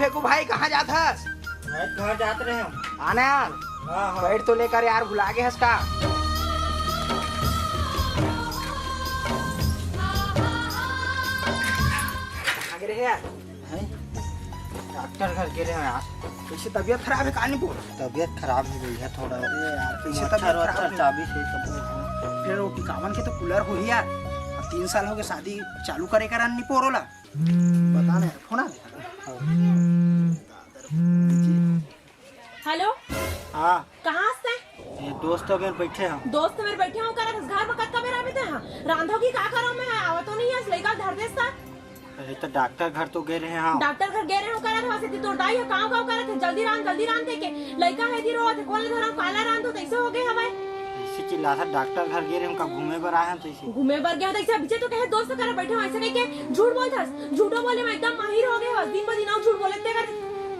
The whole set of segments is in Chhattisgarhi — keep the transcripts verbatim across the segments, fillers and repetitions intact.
फेंकू भाई, कहाँ जात हस? मैं घर जात रहे हूँ। आना यार। हाँ, हाँ। बैठ तो लेकर यार, भुला गे हस का? कहाँ गे रहे यार? हैं? डॉक्टर घर गे रहे हंव यार। कैसे, तबीयत खराब है का नी बोल? तबीयत खराब हो गई है थोड़ा। अरे यार, कैसे मच्छर तबीयत खराब वच्छर हो गई? चाबी से तो। फिर वो टिकावन के तो कूलर हो ही यार। अब तीन साल हो गए शादी चालू करे का, रान नी पोरोला। बता ना यार, फोन आ गया। हेलो। हाँ। कहाँ हस तैं? ये दोस्त मेर बैठे हंव। दोस्त मेर बैठे हंव, करत हस घर में कतका बेर आबे तैं? हाँ, रांधो की का करो मैं? हाँ, आवत तो नहीं है, लइका धर देस ता। अरे तो डॉक्टर घर तो गे रहे हंव। डॉक्टर घर गे रहे हंव करत हस, एती तोर दाई ह कांव कांव करत हे, जल्दी रांध, जल्दी रांध कहिके। लइका हे एती रोवत हे, कोन ल धरंव, काला रांधंव, तइसे हो गे हवय। ऐसे चिल्लाथस, डॉक्टर घर गे रहे हंव, का घूमे बर आए हंव, तइसे। घूमे बर गे हंव, तइसे अभी तो कहे दोस्त करा बैठे हंव, ऐसे कहिके झूठ बोलथस। झूठो बोले में एकदम माहिर हो गे हस, दिन ब दिन अउ झूठ बोलत ते कर,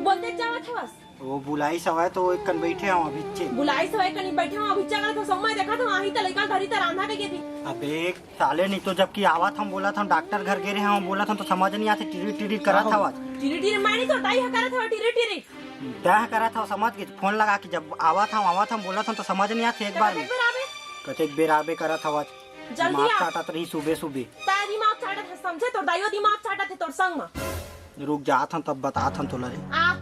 बोलते जावत हवस। वो बुलाइस हवय तो एक कन बैठे हंव अभिच्चे। बुलाइस हवय कनी बैठे हंव अभिच्चे, करत हंव समय देखत हंव, आही त लइका धरी त रांधा कहिके ती। अबे साले, नहीं तो जबकि आवत हंव बोलत हंव, डॉक्टर घर गे रहे हंव बोलत हंव, तो समझ नहीं आथे, टिरी टिरी करत हवस। टिरी टिरी मैं नहीं, तोर दाई ह करत हवय टिरी टिरी। तैं ह करत हव, समझ गे, फोन लगा के जब आवत हंव, आवत हंव बोलत हंव, तो समझ नहीं आथे एक बार में। कतेक बेर आबे? कतेक बेर आबे करत हवस। जल्दी दिमाग आ। चाटत रही सुबह सुबह। तैं दिमाग चाटत हे, समझे? तोर दाईयो दिमाग चाटत हे तोर संग म। रुक, जात हंव, तब बतात हंव तोला रे। आ।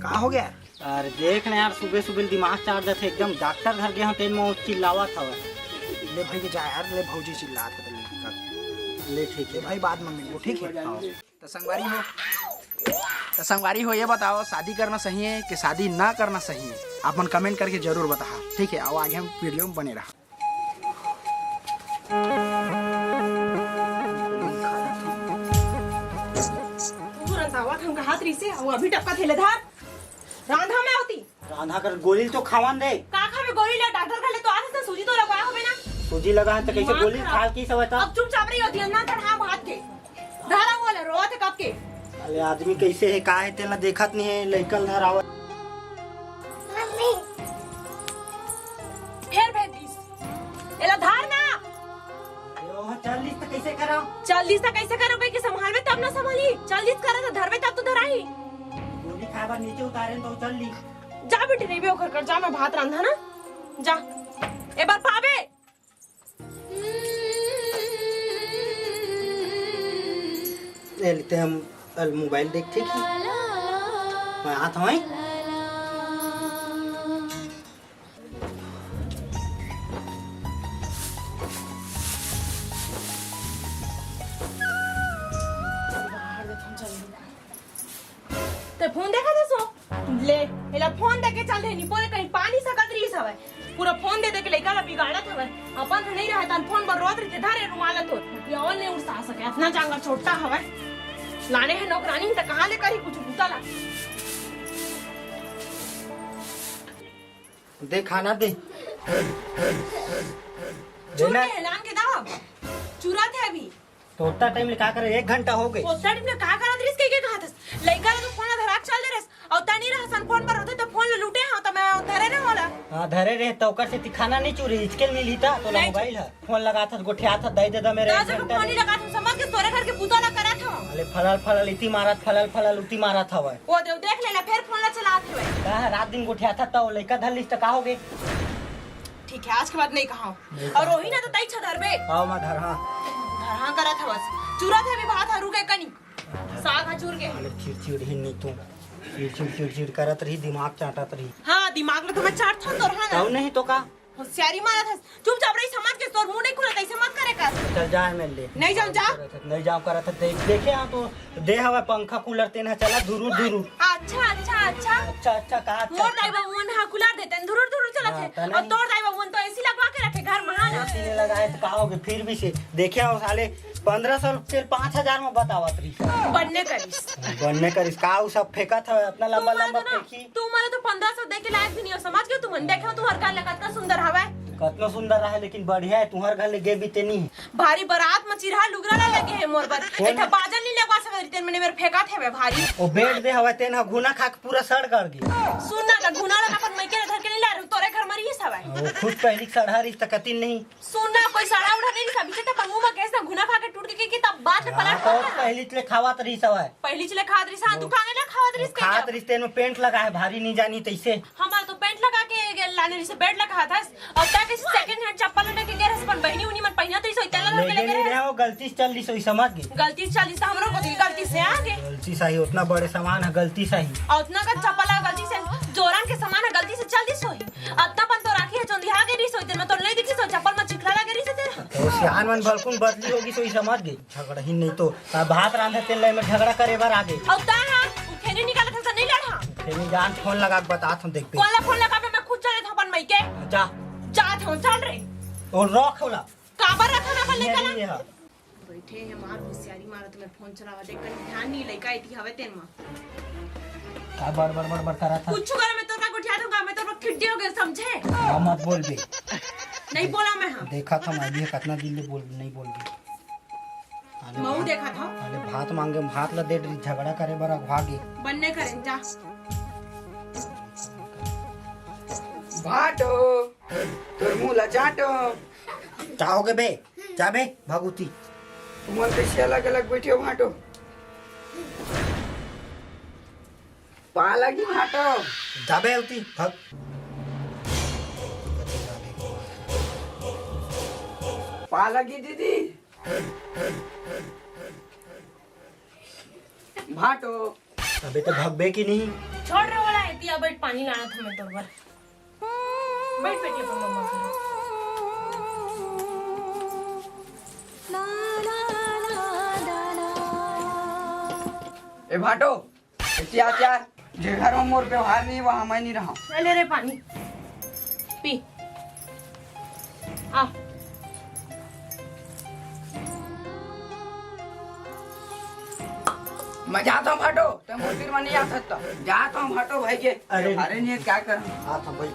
का हो गया? अरे देख ना यार, सुबह सुबह दिमाग चाट जाथे एकदम। डॉक्टर घर गे हंव, तेन म चिल्लावत हवय। ले भाई के जा यार, ले भौजी चिल्लात हे, ले। ले ठीक हे। ले भाई, बाद में मिलबो, ठीक हे? हाँ। तो संगवारी हो, तो संगवारी हो, ये बताओ, शादी करना सही है कि शादी ना करना सही है? आप मन कमेंट करके जरूर बताहा, ठीक है? और आगे हम वीडियो में बने रहा। तू रंधावा थम कहात रहिसे, अउ अभी टपका थेले धार। रांधा मैं होती। रांधा कर गोली तो खावन दे। का खाबे गोली ला? डॉक्टर घर ले तो आथस ना, सूजी तो लगवाए होबे ना। सूजी लगा है तो कैसे दिमाग गोली खराब। खा की सवय था? अब चुपचाप रही होती, ना चढ़ा भात के। धारा वो ले, रोवत हे कब के। अरे आदमी कैसे है, का है, तेला देखत नहीं है, लइका ल धरावत। मम्मी। फेर भेज दिस। एला धार ना। अरे ओह, चल दिस त कैसे करव? चल दिस त कैसे करव, कहिके संभालबे तब ना संभाली। चल दिस करत धरबे तब तो धराही। गोली खाए बर नीचे उतारे तो चल दिस। जा बेटी, रहिबे ओखर कर, जा मैं भात रांधा ना। जा। ए बार पाबे। ए लेते हम अल मोबाइल देख, ठीक है? मैं हाथ हवाई। ते फोन देखत हस? ले, एला फोन देके चल दे, निपोरे कहीं पानी सकत रहिस हवय। पूरा फोन दे दे के लइका ला बिगाड़त हवय। अपन ह नहीं रहय, तन फोन बर रोत रहिथे, धरे रुमाल ला तोर। ये और नहीं उड़सा सके, अतना जांगर छोटा हवय। लाने हे नौकरानी, त कहाँ ले करही कुछ बूता ला? दे खाना दे। दे चूर ना। के हेलान के दाव। चुरात हे अभी। तो उतना टाइम ले का करे? एक घंटा हो गए। उतना टाइम ले का करत रहिस, के, के कहत हस? लइका ला तो फोन ला धरा के चल दे रहिस। अउ तनी रहसन फोन पर होते तो फोन ला लूटे हंव, त मैं धरे रहे वाला। हाँ, धरे रहे तो ओकर से ती खाना नहीं चुरी, इसके मिली था तो नहीं। मोबाइल है। फोन लगाथस, गोठियाथस, दई दे दा मेरे दस एक जगह घंटा फोन ही दे। लगाथस, समझ के तोरे घर के बूता ला करत हंव। अले फलल फलल इति मारत, फलल फलल उति मारत हवय। ओ देव, देख लेना, फेर फोन ला चलात हवय। का है, रात दिन गोठियाथस त ओ लइका धर लिस त का हो गे? ठीक है, आज के बाद नहीं कहा। नहीं अउ कहा। रोही ना तो तई छधर बे। आओ मैं धर, हाँ। धर हाँ करत हवस। चुरत हे अभी भात ह, रुके कनी। साग ह चुर के। अले चिड़चिड़ ही नहीं तू। चिड़चिड़ चिड़चिड़ करत रही, दिमाग चाटत रही। हाँ, दिमाग ला तो मैं चाटथंव तोर, हाँ ना। तब नहीं तो का? होशियारी मारत हस। चुपचाप रही, समझ के तोर मुंह नहीं खुलत, ऐसे मत करे कर। चल जा एम एल ए। नहीं जाऊं, जा। नहीं जाऊं करत हस, देख, देखे हाँ तो दे हवा पंखा कूलर तेन ह चला धुरुर धुरुर। अच्छा, अच्छा, अच्छा। अच्छा, अच्छा, कहा अच्छा, मोर अच्छा। दाई बाबू मन हा कूलर देते हैं, धुरुर धुरुर चलत हाँ, है। तने और ही। तोर दाई बाबू मन तो एसी लगवा के रखे घर में, हाँ ना? एसी नहीं लगाए तो का हो गे? फिर भी से देखे हो साले, पंद्रह सौ के पाँच हजार में बतावत रही। बनने करिस। बनने करिस का? उ सब फेंकत है, इतना लंबा तू लंबा मानो ना, फेंकी। तू मानो तो पंद्रह सौ दे के लायक भी नहीं हो, समझ गए? तुमन देखे हो, तुम्हार घर ले कतना सुंदर हवे। कतना सुंदर रहे, लेकिन बढ़िया है, तुम्हार घर ले गे भी ते नहीं। भारी बरात म चिरहा लुगरा ला लगे हे मोर बर। कौन? एक ठा बाजा नहीं लगवा सकत रहितेन, मने मेर फेंकत हेवे भारी। ओ बेड दे हवय, तेन ह घुना खा के पूरा सड़ गड़ गे। सुन ना, त घुना ला अपन मइके ला धर के नहीं ला रहे, तोरे घर म रहिस हवय। ओ खुद पहली सड़हा रहिस त कतिन नहीं। सुन ना, कोई सड़ा उड़ा नहीं रहिस, अभी से त अपन मुंह म गैस ना घुना खा के टूट के, के, के तब बात चपला हाँ, तो खावत हस। पहिली ले खावत रहिस हवय। पहिली ले खावत रहिस, हाँ, तू काहे ला खावत रहिस, खात कहिके? रहिस, तेन में पेंट लगा है, भारी नहीं जानी तैसे। हमार तो पेंट लगा के गे-, लाने रहिस, बेड लगा था। अब तक इस सेकंड हैंड चप्पल लेके गे रहिस, अपन बहिनी उनी मन पहिना तो इस होई, तेला लेके लेके नहीं रहे। रहे हो, गलती से चल रहिस होई, समझ गे। गलती से चल रहिस, हमरो को गलती से आ गे। गलती सही, उतना बड़े सामान है, गलती सही। और उतना का चप्पल है, गलती से, जोरन के सामान है, गलती से चल रहिस होई। अतना पन तो राखी है, जोंधी आ गे रहिस होई, तेन में तो नहीं दिखिस होई, चप्पल में चिखला लगे रहिस तेरा। तो सियान मन भलकुन बदली होगी, सोई समझ गे। झगड़ा ही नहीं तो, अब भात रांधे तेल ले में झगड़ा करे बर आ गे। अउ ता हा, उ खेनी निकालत हस, नहीं लड़ हा। खेनी जान फोन लगा के बतात हूँ, देख पे। कोन ला फोन लगाबे, मैं खुद चले था अपन मई के। जा। जात हूँ, चल रे। और रख होला। काबर रखा ना अपन लइका ला? ये हा। बैठे हैं मार होशियारी मारत, मैं फोन चलावा दे, कहीं ध्यान नहीं लइका एती हवे तेन मा। का बड़ बड़ बड़ बड़ करा था? कुछ करे मैं तो का गोठिया दूंगा, मैं तो खिड्डी हो गए समझे। हाँ, मत बोल बे। नहीं बोला मैं, हाँ। देखा था मैं भी कितना दिन ले बोल, नहीं बोल बे। अरे मऊ भात, देखा था। अरे भात मांगे, भात ला दे, झगड़ा करे बर अगवा गे। बन्ने करे, जा। भाटो, तोर मुंह ला चाटो। का हो गे बे? जा बे, भगुती। तुमन कैसे अलग-अलग बैठे हो भाटो? पा लगी भाटो। जा बे उती, भग। पा लगी दीदी। भाटो। अबे तो भगबे कि नहीं? छोड़ रे वाला, एतिया बैठ, पानी लाना था मैं तोर बर। बैठ बेटी, अपन मम्मा के। ए भाटो, ए चिया, चिया, जे घर में मोर व्यवहार नहीं, वहाँ मैं नहीं रहा। ले रे पानी, पी। आ। मैं जाता हूँ भाटो, तो मंदिर में नहीं आ सकता। जाता हूँ भाटो भाई के। अरे। अरे नहीं, क्या कर? आता भाई।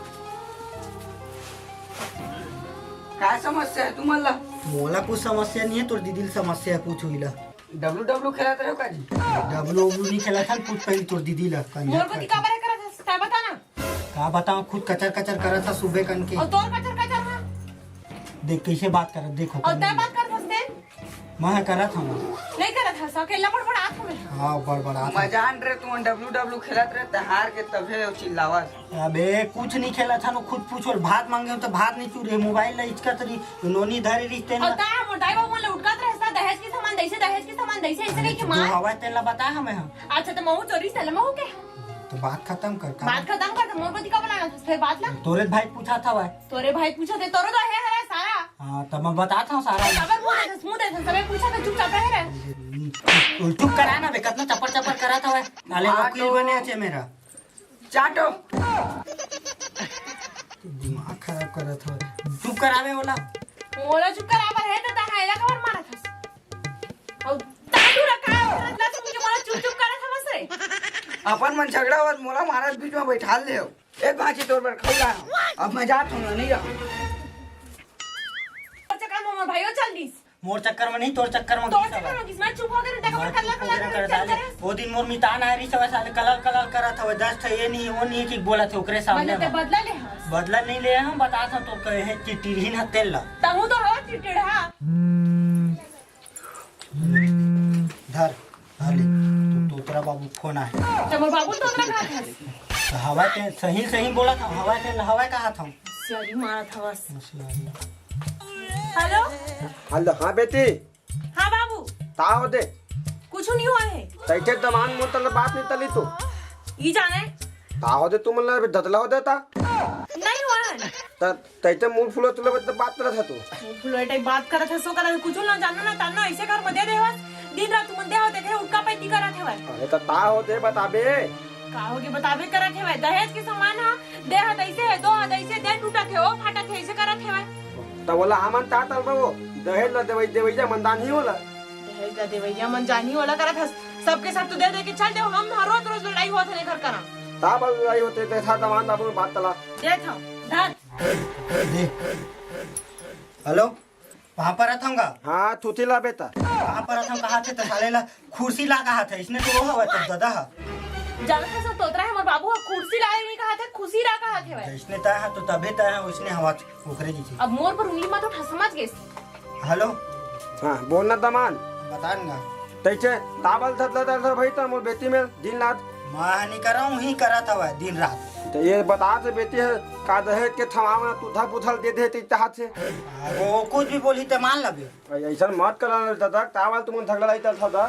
का समस्या है तुम्हारा? मोला कुछ समस्या नहीं है, तोर दीदी ला समस्या है, पूछ हुई ला। डब्ल्यू डब्ल्यू खेलत रहे हो का जी? डब्ल्यू डब्ल्यू नहीं खेलत हन, पूछ पहले तोर दीदी ला, कंजर मोर को करके। दिखा बरे करत हस, तै बता ना। का बताओ, खुद कचर कचर करत था सुबह कन के। और तोर कचर कचर हा? देख कैसे बात करत, देखो और तै बात करत हस तेन? मैं करत हूँ। नहीं करत हस, अकेला बड़बड़ात हूँ मैं। हाँ, बड़बड़ात हूँ। मैं जान रहे तू डब्ल्यू डब्ल्यू खेलत रहे, ते हार के तभे चिल्लावत। अबे कुछ नहीं खेलत हन, खुद पूछो, भात मांगे हो तो भात नहीं चूरे, मोबाइल ला इचकत रही, नोनी धरे रही तेन और ला। ता मोर दाई बाबू मन ला उटकत रहस ना, दहेज के सामान दइसे, दहेज के सामान दइसे, ऐसे कहि के जो मार। हवा तेन ला बता हमें हम। अच्छा, तो महू चोरी से महू के? तो बात खत्म कर, का बात बात? खत्म कर, तो मोर पति का बना फिर बात ला। तोरे भाई पूछा था भाई। तोरे भाई पूछा थे, तोरे तो है हरा सारा। हाँ, तो मैं बतात हूँ सारा। काबर मुंह देथस, मुंह देथस, सबे पूछा था, चुपचाप रहे रे। चुप करा ना बे, कितना चपर चपर करा था भाई। नाले हाँ, वकील तो बने अच्छे मेरा। चाटो। दिमाग खराब करत हवे। चुप करावे वाला। मोला चुप कराबर है त तहां एला काबर मारत हस? अउ तांडू रखा है, करत ला सुन के मोला चुप चुप करत हवस रे। अपन मन झगड़ा होवत मोला मारत बीच में बैठाल ले हो। ए बाची तोर बर खौला। अब मैं जात हूँ, नहीं रहूँ। अच्छा काम हमर भाईओ चल दिस। मोर चक्कर में नहीं, तोर चक्कर में तोर घिस चक्कर हवय। में घिस, मैं चुप हो गए, देखो, मैं कल्ला, चुप हो कल्ला गए, करत करत चल करे। वो दिन मोर मितान आ रही, सब साले कलर, कलर करत हवे, दस ठे ये नहीं, वो नहीं, कि बोलत हे, ओकरे सामने में। मैं तो बदला ले हस। बदला नहीं ले हम, बतात हूँ तो कहे हे, चिटिरहीन ह तेल ला। तहूँ तो हवा चिटिरहा। धर, धर ले, तो तोतरा बाबू फोन आए। तो मोर बाबू तोतरा कहा था। तो हवा ते सही, सही बोला था, हवा ते हवा कहा था। सही मारा था बस। हेलो। हेलो, हाँ बेटी। हाँ बाबू। का होदे? कुछ नहीं हुआ है। तैसे दमान मोर तले बात नहीं तली तू। ई जाने। का होदे तू मन ला ददला होदे ता? नहीं हुआ है। त तैसे मुंह फुलो तुले बात करत है तू। मुंह फुलो टाइप बात करत है, सो करत है, कुछ ना जानो ना तानो, ऐसे घर में दे देवस। दिन रात तुमन देहो देखे उटका पैती करत है भाई। अरे त का होदे बताबे? का होगे बताबे करत है भाई, दहेज के सामान हा। दे हाथ ऐसे है, दो हाथ ऐसे, दे टूटत है, ओ फाटत है, ऐसे करत है भाई। त बोला हमन ता तलबा वो, दहेज ला देवई, देवैया मन दान ही होला। दहेज ला देवैया मन जान ही होला करत हस। सबके सब तो दे दे के चल देव, हम रोज रोज लड़ाई होत है घर करा। ता बल लड़ाई होते, ते था दमान दा बात तला। दे था, धर। दे। हेलो, कहाँ पर रहत हूँ गा? हाँ, थूथी ला बेटा। कहाँ पर रहत हूँ, कहाँ थे त साले ला? कुर्सी ला कहा था, इसने तो वो हवा तब दादा हा। जानत हस तोतरा है, हमर बाबू हा कुर्सी ला नहीं कहा था, खुशी ला कहा थे भाई। इसने तय हा तो तबे तय हा, उसने हवा ओकरे जी थी। अब मोर पर उंगली मत उठा, समझ गए? हेलो। हाँ, बोलना दमान। बता न गा। तइसे ताबल धत लदर धर भाई त मोर बेटी में दिन रात। मैं नहीं करहूँ, ही करत हवय दिन रात। त ये बता से बेटी है का दहेज के थमा में तुधा पुथल दे दे ती चाहत से। वो कुछ भी बोली ते मान लबे। अइसन मत कर दादा, ताबल तुमन धक लड़ाई चलत हव दा।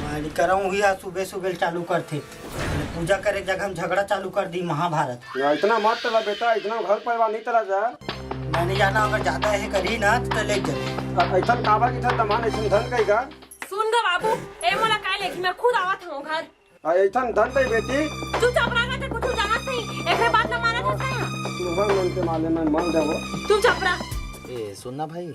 मैं नहीं करहूँ, ही आज सुबह सुबह चालू करथे। पूजा करे के जगह हम झगड़ा चालू कर दी महाभारत। या, इतना मत तला बेटा, इतना घर परिवार नहीं तला जा। मैं नहीं जाना, अगर ज्यादा है करी ना तो ले जाबे। अइसन काबर की था तमान अइसन धन कही का? सुन गा बाबू, ए मोला काय लेगी, मैं खुद आवत हूँ घर। अइसन धन तई बेटी। चुपचाप रह ना, ते कुछ जानत नहीं, एकरे बात न मानत हस का? तुम्हार मन के माले में मल देबो। चुपचाप रह। ए सुन ना भाई,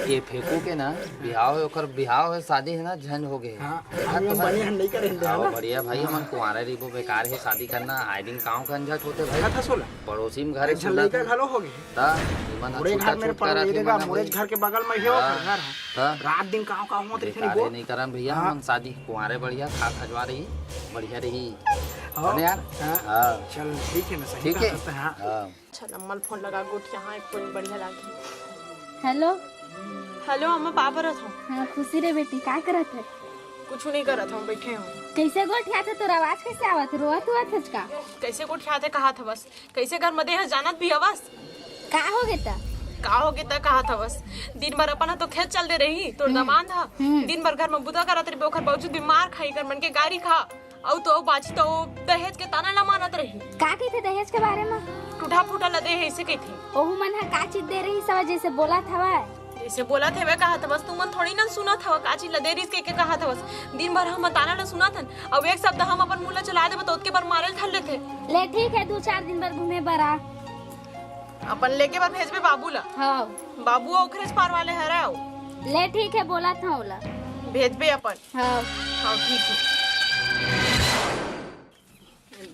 ये फेंकू के ना बिहाव है, ओकर बिहाव है, शादी है ना, झंड हो गए। हाँ, हम बने हन नहीं करें दे, हाँ, ना? बढ़िया भाई, हमन कुंवारे रहिबो, बेकार है शादी करना, आए दिन काव का झंझट होते भाई। कथा सुन। पड़ोसी में घर है, झन सुन लइका घलो हो गए। ता, इमन ह मोरे छूटा घर मेरे छूट पड़ोस, करत ये देखा, मोरे भाई। घर के बगल में ही हो, हाँ, घर है। हाँ। रात दिन काव काव होत रहिथे बेकार नहीं है, बोल। नहीं करन भैया, हाँ। हमन शादी कुंवारे बढ़िया, खा खजवा रही, बढ़िया रही। हाँ। है ना यार? हाँ। हाँ। चल, ठीक है ना, सही ठीक है। कहा था, हाँ। हाँ। अच्छा, लम्मा फोन लगा, गोठिया, हाँ, एक कोई बढ़िया लागी। हेलो। हेलो, अम्मा, पापा रहत हूँ। हाँ, खुशी रे बेटी, का करत है? कुछ नहीं करत हूँ, बैठे हूँ। कैसे गोठिया था, तोर आवाज कैसे आवत? रोवत हुआ था का? कैसे गोठिया थे, कहा था बस। कैसे घर में देह जानत भी हवस? का हो गे त? का हो गे त, कहा था बस। दिन भर अपन ह तो खेत चल दे रही, तोर हम्म। दमांद ह। हम्म। दिन भर घर में बुता करत रही, ओखर बावजूद भी मार खाई, कर मन के गारी खा। अउ तो बाची तो दहेज के ताना ला मानत रही। का कहिथे दहेज के बारे में? टूटा फूटा ला दे है, इसे कहिथे। ओहू मन ह का चीज दे रही सब, जैसे बोलत हवय। जैसे बोलत हवय, कहा था बस, तुमन थोड़ी ना सुनत हव, का चीज ला दे रही, के, के कहा था बस। दिन भर हम ताना ला सुनत हन, अब एक शब्द हम अपन मुंह ला चला देबो, तो ओतके बर मारे ल धर लेथे। ले ठीक है, दू चार दिन बर घूमे बर आ। अपन लेके बर भेजबे बाबू ला। हाँ। बाबू ओखरेच पार वाले हरय। ले ठीक है, बोलत हूँ ओला। भेजबे अपन। हाँ। हाँ, ठीक है।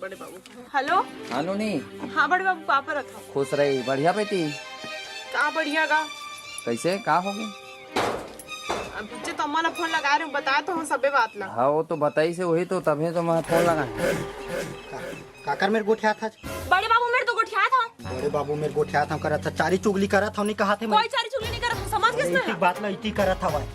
बड़े बाबू। हेलो। हाँ नोनी। हाँ बड़े बाबू, पापा रहत हूँ। खुश रही, बढ़िया बेटी। का बढ़िया गा? कैसे, का हो गई? अब पीछे तो अम्मा ला फोन लगा रहे हूँ, बता तो हूँ सबे बात ला। हाँ, वो तो बताई से, वही तो, तभी तो मैं फोन लगा। काकर मेर गोठियात हस? बड़े बाबू मेर तो गोठियात हव। बड़े बाबू मेर गोठियात हव करत हस, चारी चुगली करत हव, नहीं कहाथे मैं। कोई चारी चुगली नहीं करत हव, समझ गेस ना? इतिक बात ला इतिक करत हवय।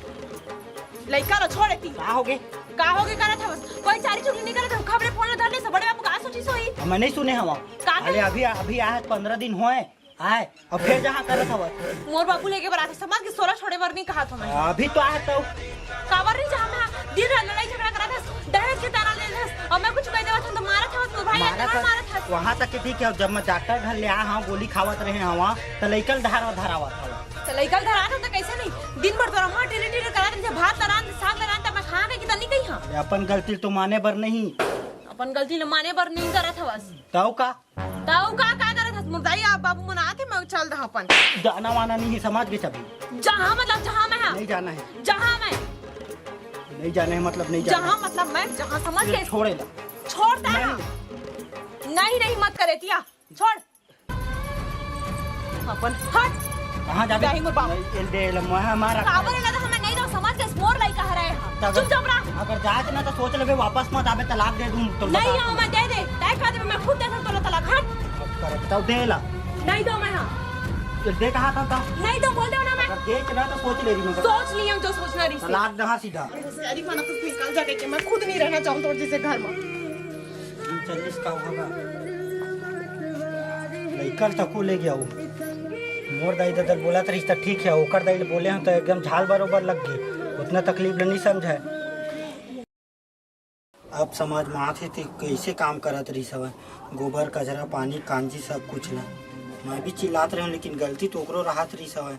लइका ला छोड़ एती। का होगे? का होगे करत हवस? कोई चारी चुगली नहीं करत हव, खबरे फोन धर ले से बड़े बाबू का सोचिस होही? मैं नहीं सुने हव। का अरे कहे? अभी, अभी आए पंद्रह दिन होए। आए, अब फिर जहाँ करत हवस। मोर बाबू लेके बरात है, समझ के सोला छोड़े बर नहीं कहा था मैं। अभी तो आए तो। काबर नहीं जहाँ मैं दिन रात लड़ाई झगड़ा करत हस, दहेज के ताना ले लेस, और मैं कुछ कह देवत हूँ तो मारत हवस, मोर भाई मारत इतना हस। मारत हस। वहाँ तक के ठीक है, जब मैं डॉक्टर घर ले आ हाँ गोली खावत रहे हवा, तो लइकल धारा धरावत हवा। तो लइकल धरात हो तो कैसे नहीं? दिन भर तो रहा टिरी टिरी करत रहे, भात लरान, साग लरान, तब मैं खा के कितना नहीं कही हाँ। अरे अपन गलती तो माने बर नहीं। अपन गलती ल माने बर नहीं करत हवस। तव का? तव का, का करत हस? मुर्दाई आप बाबू मन आथे, मैं चल दहा अपन। जाना वाना नहीं है, समझ के सभी। जहाँ मतलब जहाँ मैं हाँ। नहीं जाना है। जहाँ मैं। नहीं जाना है मतलब नहीं जाना जहाँ है। मतलब मैं, जहाँ समझ ये के। छोड़े ला। छोड़ दे नहीं। हाँ। नहीं, नहीं, मत करे तिया। छोड़। अपन हट। कहाँ जाबे? जाही मोर बाप। नहीं, दे ले, मैं हमारा काबर लगा हमें नहीं दो समझ के मोर लइका हरे हा। तब चुपचाप रह। अगर जात ना तो सोच लेबे, वापस मत आबे, तलाक दे दूं तो नहीं बता। आओ, मैं दे दे। तय कर दे, मैं खुद दे दूं तोला तलाक, हट। अब कर, तब दे ला। नहीं दो मैं हाँ। तो दे कहा था, था? नहीं दो बोल दो ना मैं। अगर देख ना तो सोच ले रही मैं। सोच लिया जो सोचना रही से। तलाक दहा सीधा। अरे होशियारी माना तो निकल जाके कि मैं खुद नहीं रहना चाहूँ तोर जैसे घर में। चल्लिस का होगा? लइका ल तको ले गया वो। मोर दाई ददल बोलत रहिस त ठीक है, ओकर दाई ल बोले हन त एकदम झाल बरोबर लग गे। उतना तकलीफ ल नहीं समझे। अब समझ में आथे ते कैसे काम करत रहिस हवय, गोबर, कचरा, पानी, कांजी सब कुछ ला। मैं भी चिल्लात रहेंव, लेकिन गलती तो ओकरो राहत रहिस हवय।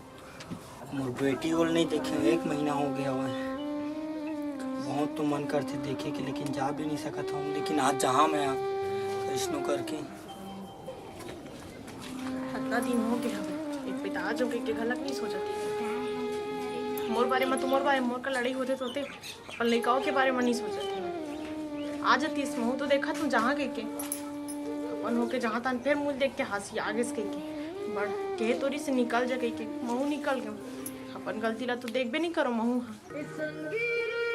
मोर बेटी ओल नहीं देखे, एक महीना हो गया हवय। बहुत तो मन करथे देखे के, लेकिन जा भी नहीं सकत हूँ। लेकिन आज जहाँ मैं आ, कैसनो करके। अतना दिन हो गया हवय, एक पिता जो के, के घलक नहीं सोचत। मोर बारे में तो मोर बारे में मोर का लड़ाई होते तो होते। अपन लइकाओं के बारे में नहीं सोचत हे। आ जतिस, महू तो देखत हूँ जहाँ के के। अपन होके जहाँ तहाँ फेर मुँह देख के हँसी आगे से के के। बड़ के तोरी से निकल जा के के, महू निकल गयो। अपन गलती ला तो देखबे नहीं करो महू हा।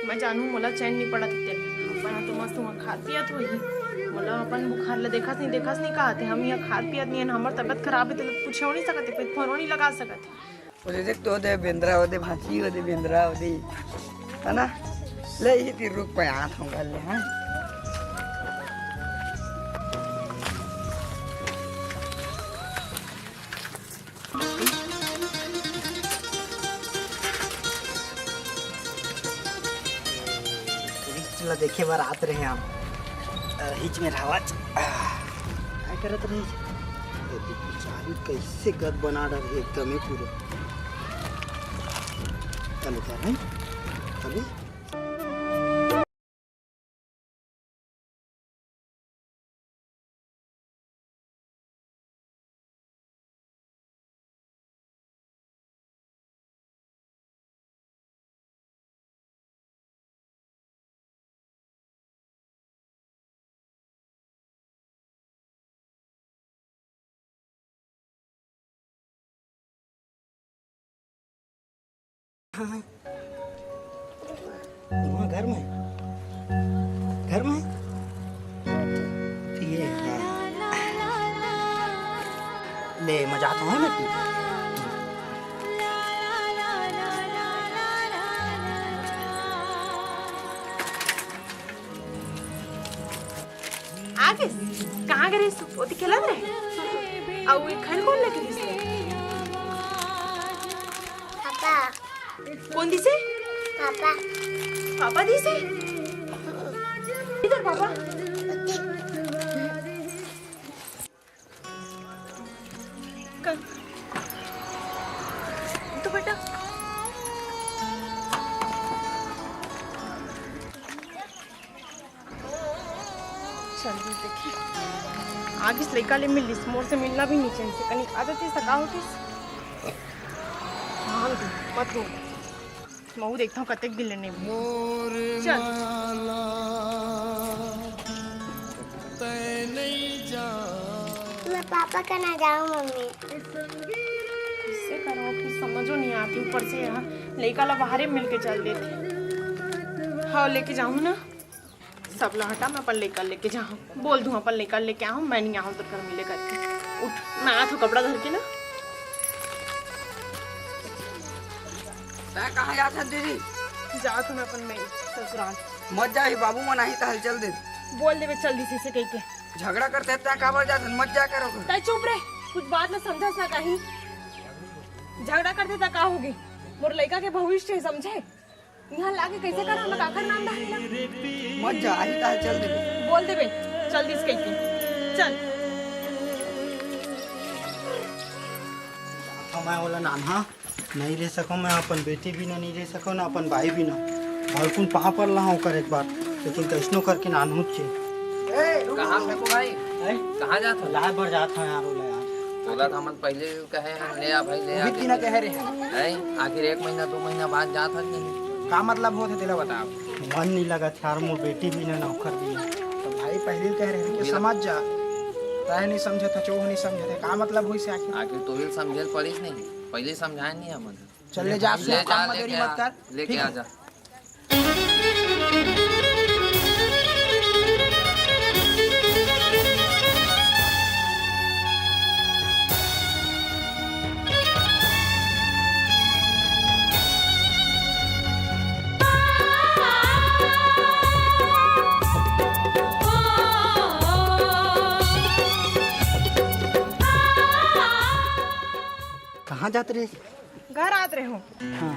मैं जानू मोला चैन नहीं पड़त हे। अपन हा तो मस्त वहाँ खात पियत होही। मोला अपन बुखार ला देखस नहीं, देखस नहीं कहत हे। हम यहाँ खात पियत नहीं हन, हमर तबियत खराब हे तो पूछे नहीं सकत हे, कोई फोन नहीं लगा सकत हे। ओदे देख तो ओदे बेंदरा, ओदे भांची, ओदे बेंदरा, ओदे। है ना? ले, इही तीर रुक पे, आत हूँ घर ले, हाँ? रिच ला देखे बर आत रहे हम। अ, हिच में रहवाच। आ, काय करत रहे? ए, बिचारी कैसे गद बना डारे एकदमे पूरा। चलो, कर रहे हैं। अभी वहाँ घर में, घर में। ये, हाँ। ले, मजाक में है ना तू? आ गे? कहाँ गे रहिस? ओती खेलत रहे? अउ ये घर कोन लेके दिस? पापा। कोन दिसे? पापा। पापा दिसे? इधर पापा। कर। तो बेटा। चल, देखी। आगिस लइका ले मिलिस, मोर से मिलना भी नहीं चाहिए। कनी आदत ही सका होतिस। हाँ, मत रो। महू देखता हूँ कतेक दिन ले नहीं मिले। चल। मैं पापा का ना जाऊँ, मम्मी। किसे करो, कुछ समझो नहीं आती। ऊपर से यहाँ लइका ला बाहरे मिल के चल देते। हाँ, लेके जाऊँ ना। सब ला हटा, मैं अपन लइका लेके जाहूँ। बोल दूँ, अपन लइका लेके आहूँ, मैं नहीं आहूँ तोर घर मिले करके। उठ, मैं आत हूँ कपड़ा धर के ना। तैं कहाँ जात हस दीदी? जात हूँ मैं अपन में ससुराल। मत जा, ही बाबू मन आही त हलचल दे। बोल देबे, चल दिस कहिके। झगड़ा करते तैं काबर जात हस? मत जा करो। तैं चुप रे, कुछ बात ना समझस ना कहीं। झगड़ा करते त का होगे? मोर लइका के भविष्य हे, समझे? इहाँ लाके कैसे करा, मैं काकर नाम डाल दिया? मत जा, आही त हलचल दे। बोल देबे, चल दिस कहिके। चल। तो मैं ओला नान्हा नहीं रह सको, मैं अपन बेटी बिना नहीं रह सको, ना अपन भाई बिना। और कुन पाँव पर ला ओकर एक बार, लेकिन कैसनो करके नानहूच के। कहाँ फेंको भाई? हैं? कहाँ जात हो? लाए बर जात हो यार, ओला यार। तोला तो हमन पहले कहे हन, ले आ भाई, ले आ। उही दिन कहे रहे। हैं? आखिर एक महीना, दो महीना बाद जात हस नहीं। का मतलब होत हे, तेला बता। मन नहीं लगत यार, मोर बेटी बिना ना ओकर बिना। तो भाई, पहले कहे रहे कि ले। समझ जा। तैं नहीं समझत हस, वो नहीं समझत हे। का मतलब होइस आखिर? आखिर तोहिल समझे ल पड़िस नहीं, पहले समझाए नहीं हमन। चल ले जा, ले जा, काम में देरी मत कर। लेके आ जा। कहाँ जात रहे? घर आत रहे हो। हाँ।